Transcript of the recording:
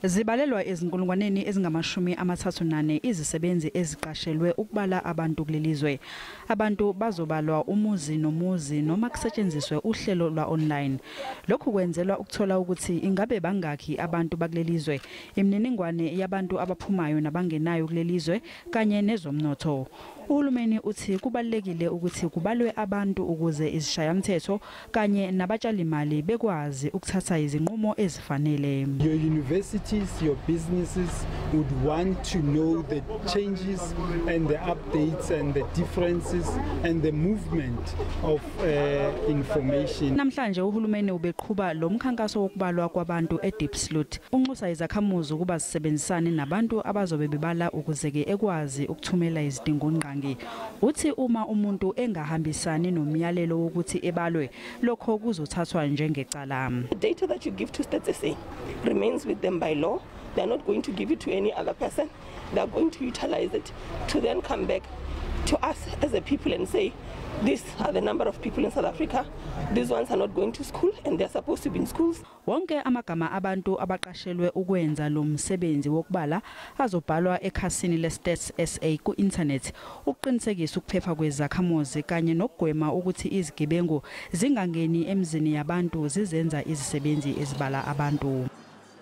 Zibalelwa ezinkulungwaneni ezingama-34 izisebenzi eziqashelwe ukubala abantu kulelizwe. Abantu bazobalwa umuzi nomuzi noma kusetshenziswe uhlelo lwa online. Lokhu kwenzelwa ukuthola ukuthi ingabe bangakhi abantu bakulelizwe, imininingwane yabantu abaphumayo nabangenayo kulelizwe kanye nezomnotho. Uhulumeni uthi kubalulekile ukuthi kubalwe abantu ukuze izishayamthetho kanye nabatshalimali bekwazi ukuthatha izinqumo ezifanele. Your universities, your businesses would want to know the changes and the updates and the differences and the movement of information. Namhlanje uhulumeni ubeqhuba lo mkhankaso wokubalwa kwabantu eDiepsloot. Unxusa izakhamuzi ukuba zisebenzisane nabantu abazobe bebala ukuze ke ekwazi ukuthumela izidingongqangi. Uthi uma umuntu engahambisani nomyalelo wokuthi ebalwe, lokho kuzothathwa njengecala. The data that you give to Stats SA remains with them by law. They are not going to give it to any other person. They are going to utilize it to then come back to us as a people and say, these are the number of people in South Africa. These ones are not going to school and they're supposed to be in schools. Wonke amagama abantu abaqashelwe ukwenza lo msebenzi wokubala azobhalwa ekhasini leStats SA ku-internet ukuqinisekisa ukuphepha kwezakhamuzi kanye nokugwema ukuthi izigebengu zingangeni emzini yabantu zizenza izisebenzi ezibala abantu.